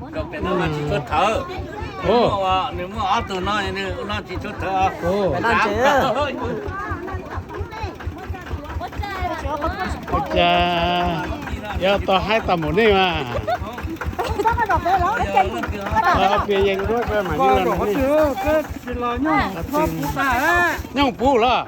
Nws tsis tshua thawv. Nws muaj ob tug no, nws no tsis tshua thawv. Ua cas yuav tau haib tau npaum nej mas. Piav yees duab mam li los. Nyooj puv los.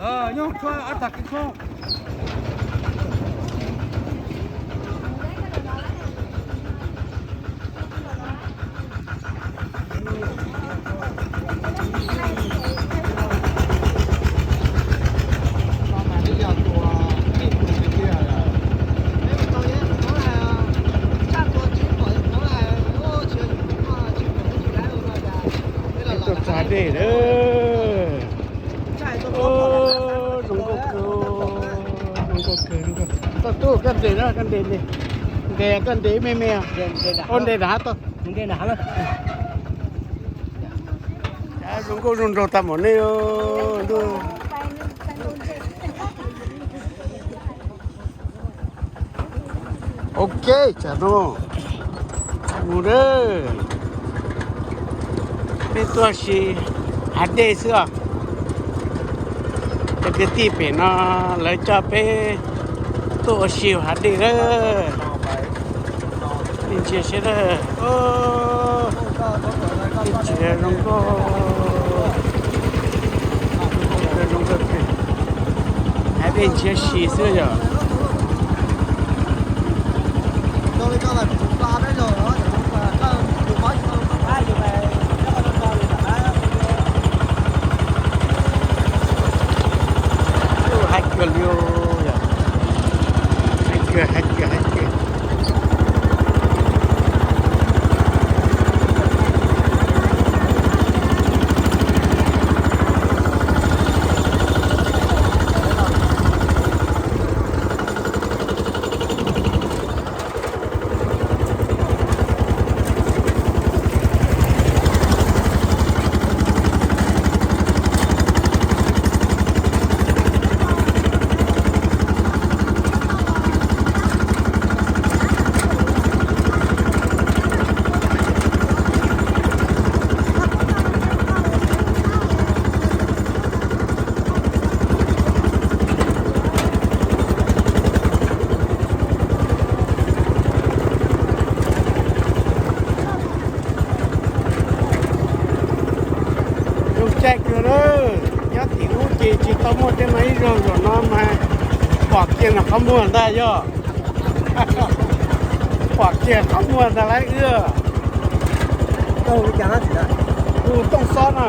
Tuaj txog dej lawm. Zoo nkauj kawg, zoo nkauj kawg, zoo nkauj. Koj tub, koj ntes na, koj ntes, ntes, koj ntes me me. Ua ntes nram hav tau. Zoo nkauj zoo nraug tag npaum nej. Ok, tsam no mus lawm. Peb tuaj ua si hav dej xwb os. Cov kwv tij pem no lawv coj peb tuaj ua si hav dej lawm. Nej ntsia seb, teb chaws zoo nkauj, zoo nkauj, hav dej ntshiab si xwb yom. Haib kawg li, haib kawg, haib kawg, haib kawg. Zoo caij kawg na, nyob tim ub ces tsis tau muaj tej no ib zaug, zaum no mas pom kiag nram qhov muag ntag yog. Pom kiag qhov muag ntag lauj wb. Hu Tooj Xob no.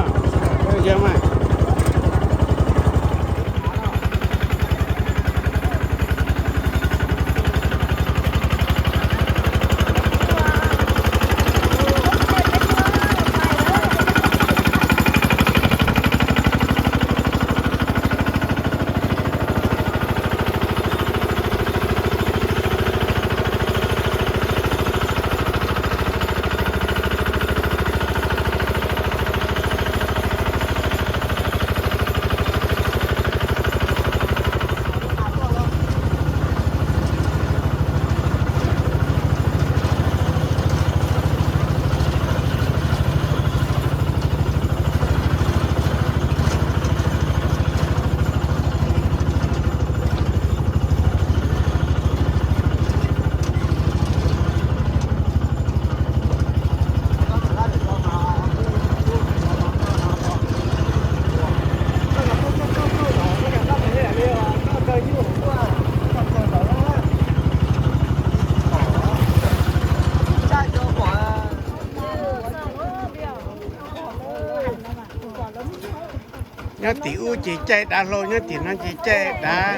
Nyob tim ub ces caij dav hlau, nyob tim no ces caij dav,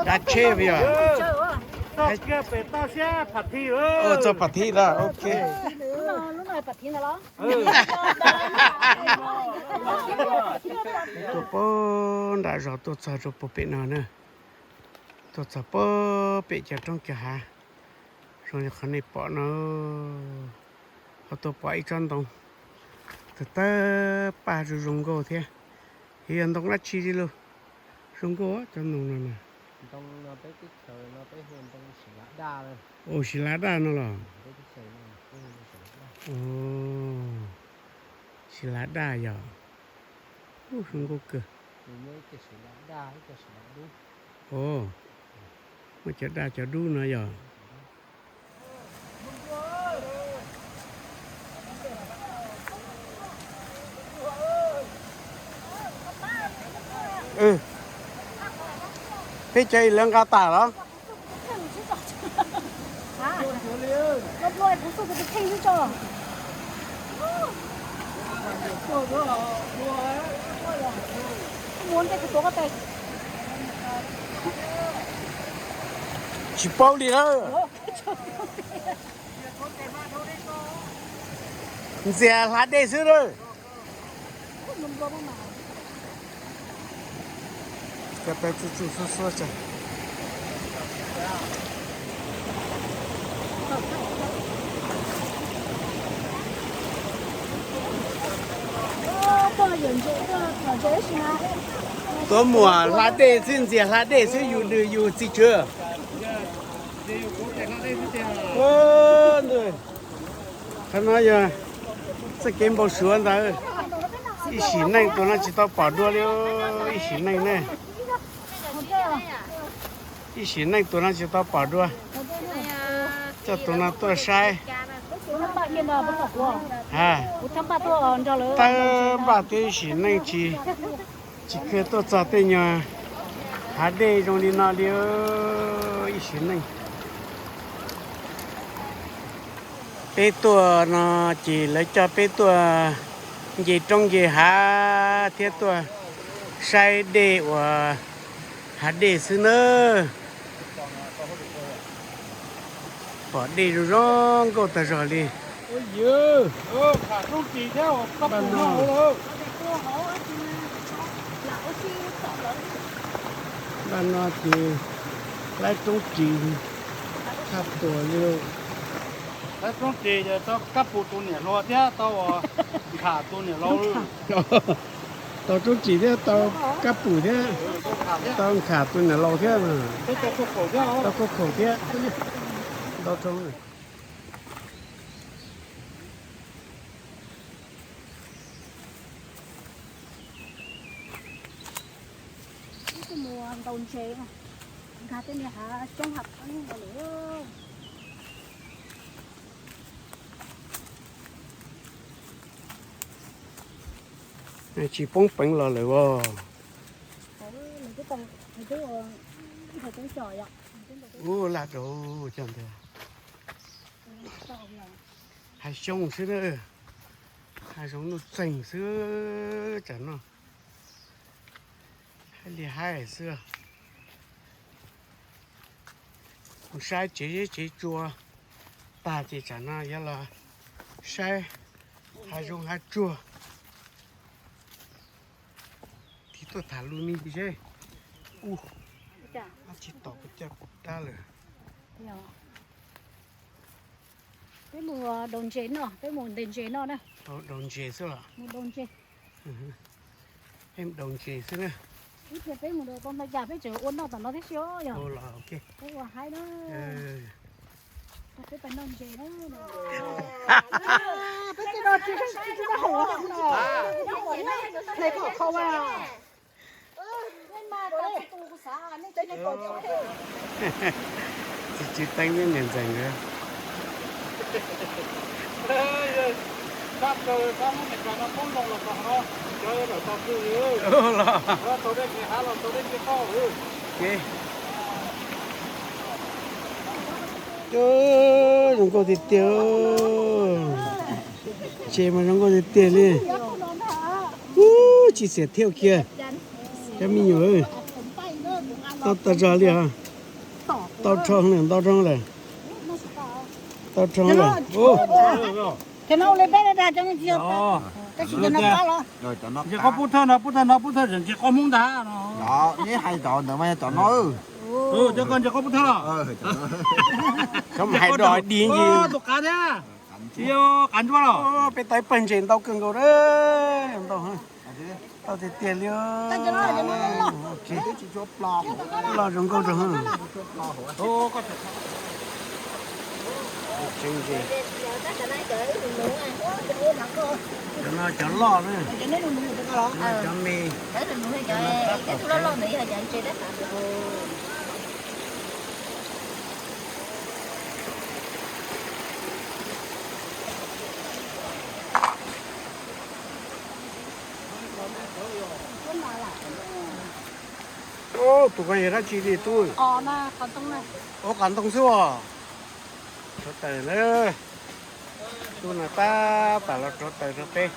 dav tsheb yog. Txog pam thib lawm, ok. Tuaj pem nram zos tuaj txog rau puag pem no na. Tuaj txog puag pem cov roob cov hav, zoo li qhov nej pom no. Ho tuaj pom ib tsob ntoo tawg tawg paj zoo zoo nkauj thiab. Yog ntoo dab tsi li lauj? Zoo nkauj cov ntoo no na. Ua, Siv Lav Daj no los? Sis lav daj yog. Ub, zoo nkauj kawg. Ov, muaj cov daj cov dub no yog. Peb cov ib lawv nqa tas los? Tsis paub li lawm. Ntxias hla dej xwb lawm. Cov peb tsuj tsuj xub xub tsam. Tuaj muam hla dej xwb, ntxias hla dej xwb, yus nws yus txiv tswv. Qhov no yog txoj kev npau suav ntawd. Ib sim neej tus no tsis tau pom dua li, ib sim neej ne. Ib sim neej tus no tsis tau pom dua. Coj tus no tuaj saib. Tawb npaj twb ib sim neej tsis, tsis kawg tuaj txog tej nyuag hav dej zoo li no li, ib sim neej. Peb tuaj no ces lawv coj peb tuaj nce roob nce hav thiab tuaj saib dej uas hav dej xwb nawb. Pom dej zoo zoo nkauj tag zog li. Npaj no ces laib roob ris tshaj tuas li. Laib roob ris yog tau Kab Pus tus niam hluas thiab tau Nkham tus niam laus. Tau roob ris thiab tau Kab Pus thiab tau Nkham tus niam laus thiab. Tau Khuab Khaum thiab. Ntau roob. Wb tuaj mus ntaus ntses, nkag tej niag hav coob hav qeeb no lawm. Tsis poob peev los lawm as. Ub, laj rau cov ntawd. Hav xyoob xwb na, hav zoov nuj txeeg xwb tsam no. Haib li haib xwb. Mus saib tsev zeb tsev tsua tag ces tsam no yuav los saib hav zoov hav tsuag. Tig tuaj tham lus me ntsis seb. Ub, dab tsi tom kuv caj dab lawm. Peb mus daus ntses noj, peb mus ntes ntses noj na. Daus ntses xwb los? Mus daus ntses. Peb daus ntses xwb na. Ib pliag peb mus tau ntau cas peb tseem ua noj tom no thiab xwb os. Yog peb ua haib na. Peb pais noj ntses na. Peb tej no tsis, tsis, tsis, tsis, tsis, tsis, tsis, Txiv tswv Teeb thiab niam ntxawm nkawd. Zoo nkauj tiag tiag. Tsev mas zoo nkauj tiag tiag li. Ub, tsis xiam thiab kiag. Cov me nyuam, tau tas zog li os. Tau rho lawm, tau rho lawm. Tau rho lawm. Ntses qhov pub thawj no, pub thawj no, pub thawj ntses qhov Hmoob ntag no. Neb hais cov ntawd mas cov no. Cov ko ntses qhov pub thawj los. Cov hais dog dig tus qav thiab. Qav ntsuab los. Peb tau ib pawg ntses ntau kawg nkaus na. Ntau, tau tiag tiag li. Loj zoo nkauj rau. Tsev ntses. Cov no cov loj na. Cov me. Tus ko yog dab tsi li tub? Ua qos ntoo xwb os. Rauv taws na. Tub no tab tom los rauv taws rau peb.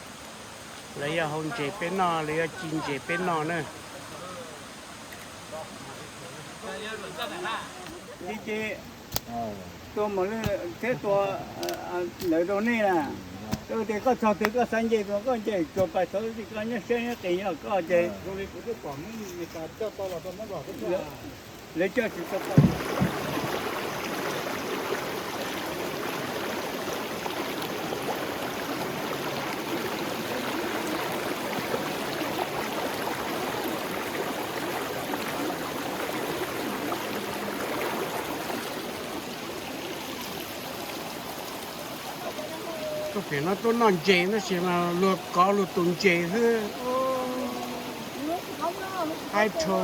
Lawv yuav hau ntses peb noj, lawv yuav ci ntses peb noj na. Tus mus thiab tua ntawd rau nej na. Tias koj txog twg koj xav nce tua koj nce tua pais txog koj nyob siab nyob qis nyob koj ces lawv coj tsis tau. Tuaj pem no tuaj noj ntses tab sis mas luag kov luag tus ntses xwb. Qaib rho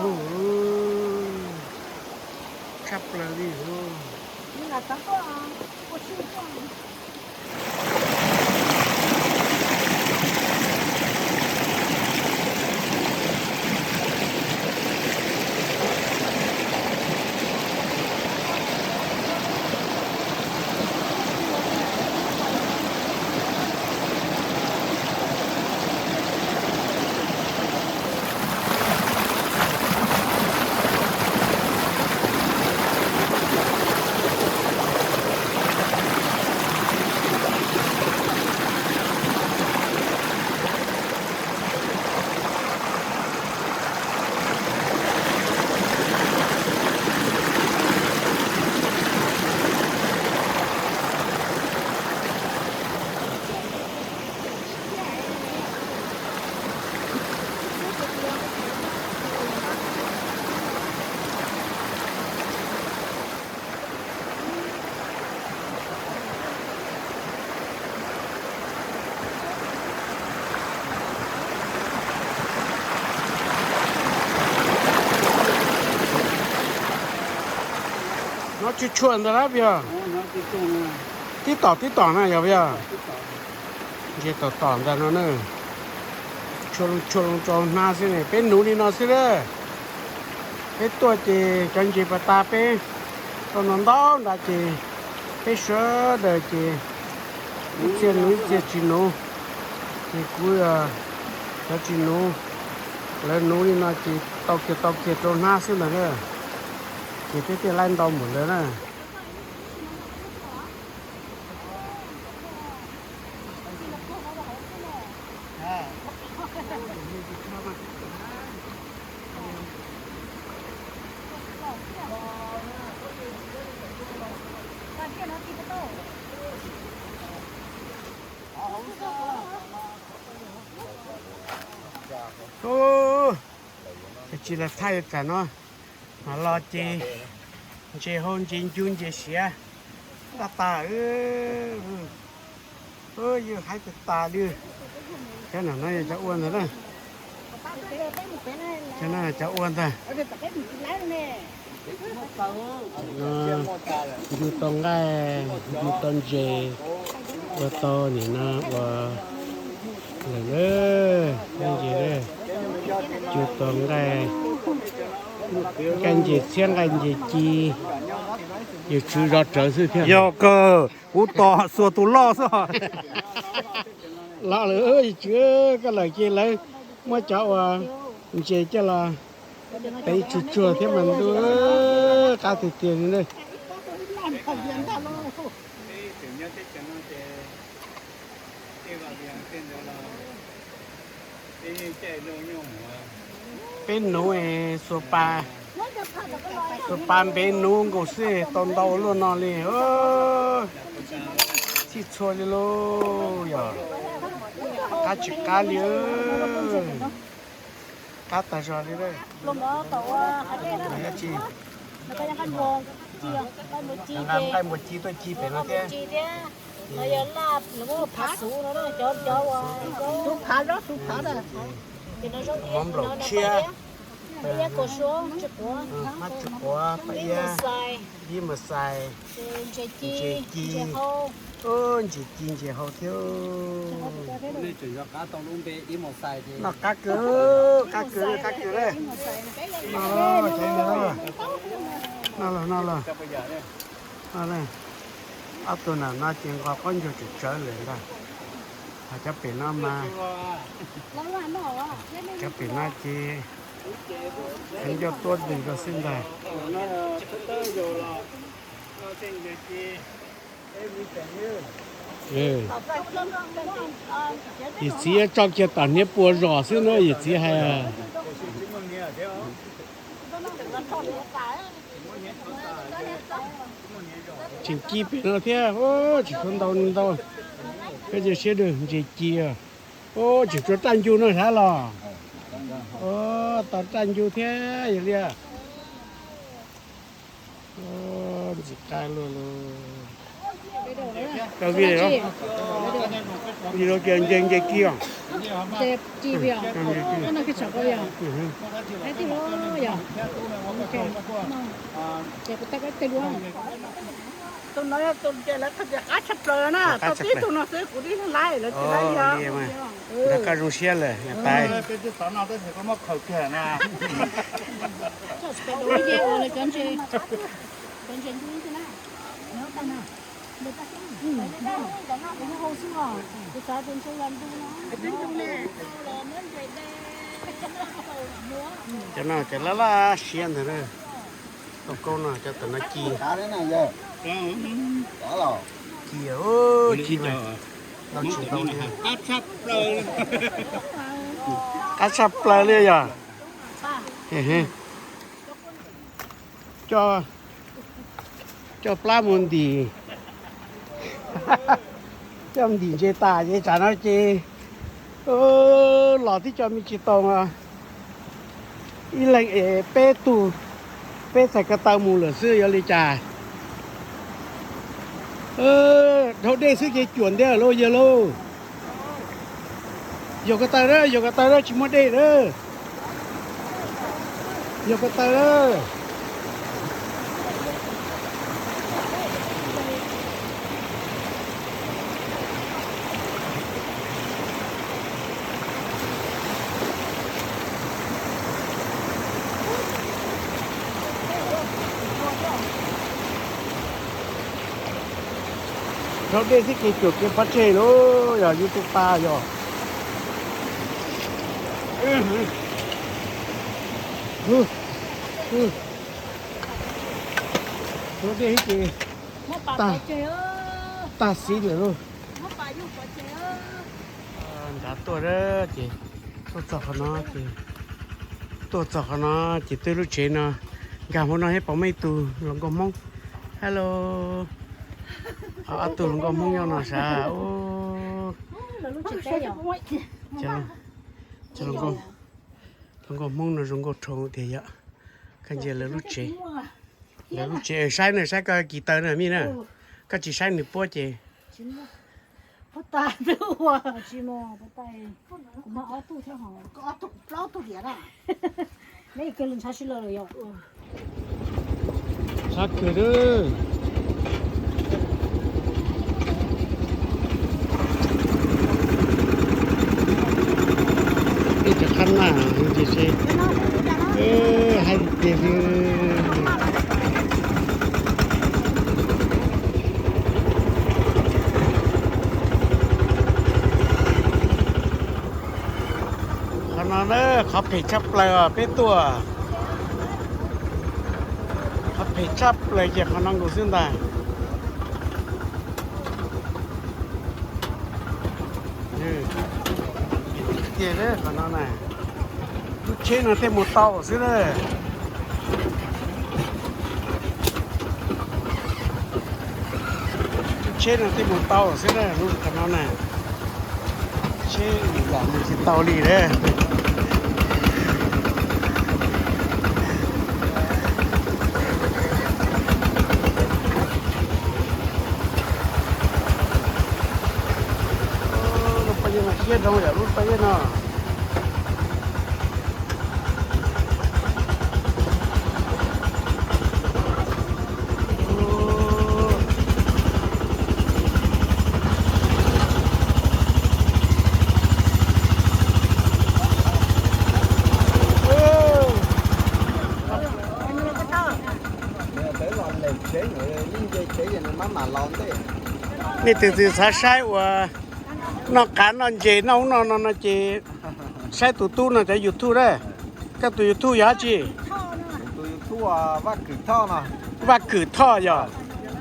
tshaj plaws li. No tsuj tshuaj ntawd lawm yog? Tib tom tib tom na yog yog? Ntses tom tom ntawd no na. Tshuaj loo tshuaj loo rau hnab xwb ne, peb nuv li no xwb lawm. Peb tuaj ces cov ntses pas tas peb tau no ntau nrad ces peb sawv daws ces ib txhia nuv ib txhia tsis nuv. Ces kuv cov tsis nuv, lawv nuv li no ces tau kiag tau kiag rau hnab xwb ntag na. Ces peb thiaj laib ntau npaum ntawd na. Ub, tsis los thaij tam no. Mas los ces ntses hau ntses ncu ntses siav ntaj tas. Yus hais tas tas li. Cov no no yog cov ua ntag na. Cov no cov ua ntag. Ncu tau nqaij, ncu tau ntses, ua tau nim no ua lawm na, nqaij ntses, ncu tau nqaij, nqaij ntses txhiab nqaij ntses ci, yus tswv zov rawv xwb thiab. Yog kawg, kuv tos xuas tus loj xwb. Los lawm, yus tswv koj lawm ces lawv muab cov uas ntses coj los tev tsuag tsuag thiab mas ntuj, qab tiag tiag li na. Peb nuv xuas pas, xuas pas npev nuv nkaus xwb tau ntau luaj no li. Txhij txhua li lauj, yog qab tsis qab li. Qab tas zog li. Yog tsis Nqa nqaij npua ci tuaj ci pem no thiab. Tus phav, tus phav, mov nplaum tshiab, hmab tsis quav, paj iab, ib mus xais, ntses ci, ntses hau thiab. Noj qab kawg, qab kawg, qab kawg. Noj lawm, noj lawm. Ob tug nam no ces nqos qaub ncaug tsawv tsawv lawm ntag. Ho cov pem no mas, cov pem no ces ncauj tuab ntws rau xwb ntag. Yawm txiv tso kiag tom hniav pua zos xwb na, yawm txiv hais. Tseem ci pem no thiab, tseem tshuav ntau ntau. Peb cia siab dawb ntses ci. Tseem tshuav raj ncu no sav los. Tos raj ncu thiab yog li. Ntxim qab luaj li. Koj video, video kiag nce nce ci os. Tus no yog tus ces lawv qhia tias qab tshaj plaws na, tau tib tug no xwb kuv tib laiv lawv tsis laiv yog. Nrog koj zoo siab lawm niam tais. Cov no cov laj laj siab ntawd na. Tau kaub no cov tam no ci. Ci, ci mas tau tsis tau li. Qab tshaj plaws li yog. Coj, coj plab mus ntim, coj ntim ntses tas ces tsam no ces los twb coj me tsis tau. Ib leeg es peb tug, peb txhais ko taw mus lawm xwb yuav li cas. Dhau dej xwb ces cuam ntiag lauj yawg lauj. Yog ko taw a, yog ko taw a, tsis muaj dej a. Yog ko taw a. Dhau dej xwb ces cuam kev pov tseg lauj, yog yus tus tas yog. Dhau dej xwb ces tag, tag xiv lawm lauj. Nrad tuaj ces, tuaj txog qhov no ces, tuaj txog qhov no ces twb lub tsev no, nkag hauv no thiab pom muaj ib tug hluas nkauj Hmoob. Hello. Ob tug hluas nkauj Hmoob nyob no sav. Hluas nkauj Hmoob no zoo nkauj dhau tiag yom. Koj ntsia lawv lub tsev, lawv lub tsev saib na, saib koj kis taw na mij na. Koj tsis saib nws puab ces Tsis muaj, kuv muaj ob tug thiab hos. Ntshav kawg lawm. Ib cov qab naj ces, haib tiag tiag li. Qhov no na, qhov phem tshaj plaws os peb tuaj. Qhov phem tshaj plaws ces qhov no nkaus xwb ntag. Tiag, qhov no na, lub tsheb no thiaj mus tau xwb na. Lub tsheb no thiaj mus tau xwb na, lub qhov no na. Tsheb los mus tsis tau li na. Peb zoo yam lub peb no. Nej tus twg xav saib uas noj qav noj ntses noj ub noj no no ces saib tus tub no cov YouTube na. Koj tus YouTube yog dab tsi? Vaj Kwm Thoj yog.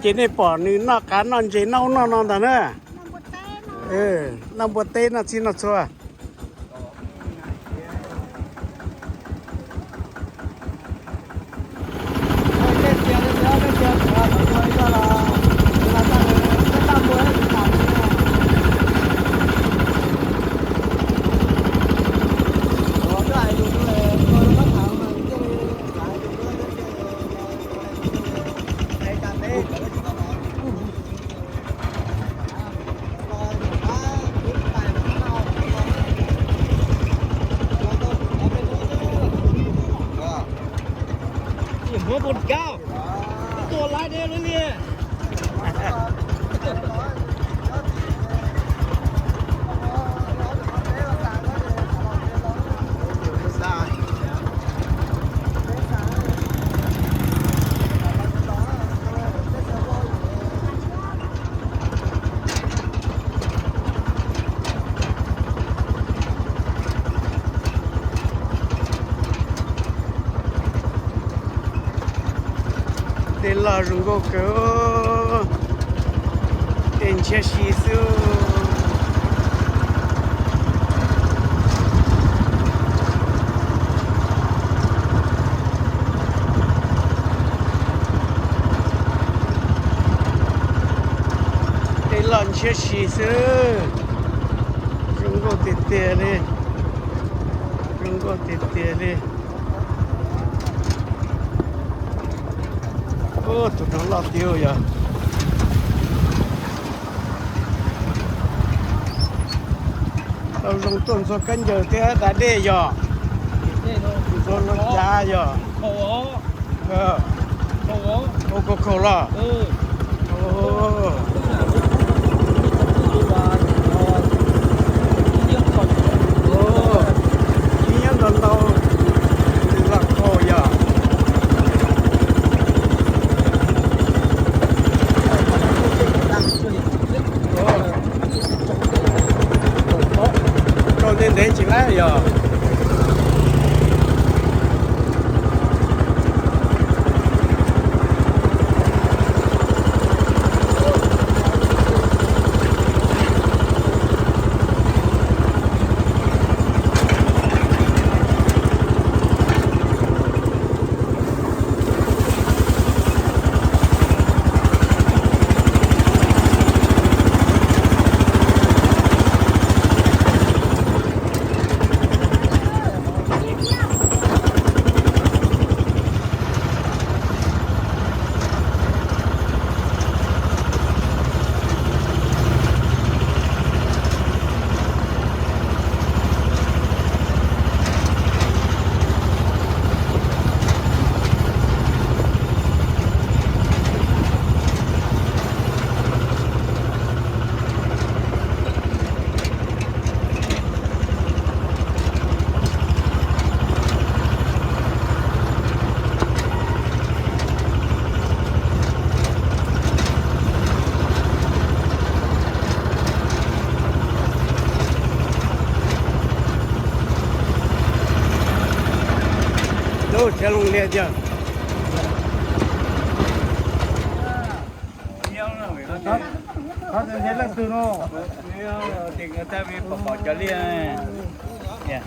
Ces nej pom nws noj qav noj ntses noj ub noj no ntag na. Noj npua teb noj txhij noj txhua. Muab pus kauj, tua laib deb lub liaj. Tej loj zoo nkauj kawg, tej ntshiab si xwb. Tej loj ntshiab si xwb. Zoo nkauj tiag tiag li. Zoo nkauj tiag tiag li. Tus no loj tiag yog. Tau zoo tuaj ntxhua kab ncaws thiab da dej yog. Ntxhua lub cav yog. Ua khaus khaus los. Ib nyob ntau ntau, los khaus yog. Khaus ntev ntev tsis laib yog. Lub tsheb looj liaj tiag. Leej twg no?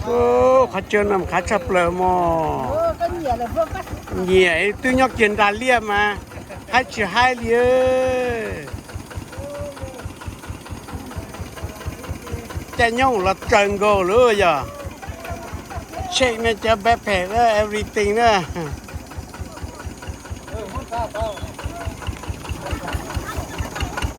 Qhov chaw no qab tshaj plaws mog. Nyiam twb nyob kiag nram liaj mas haib tsis haib li. Caij nyoog los tsaws nkaus lawm yog. Check nej cov backpack na, everything na.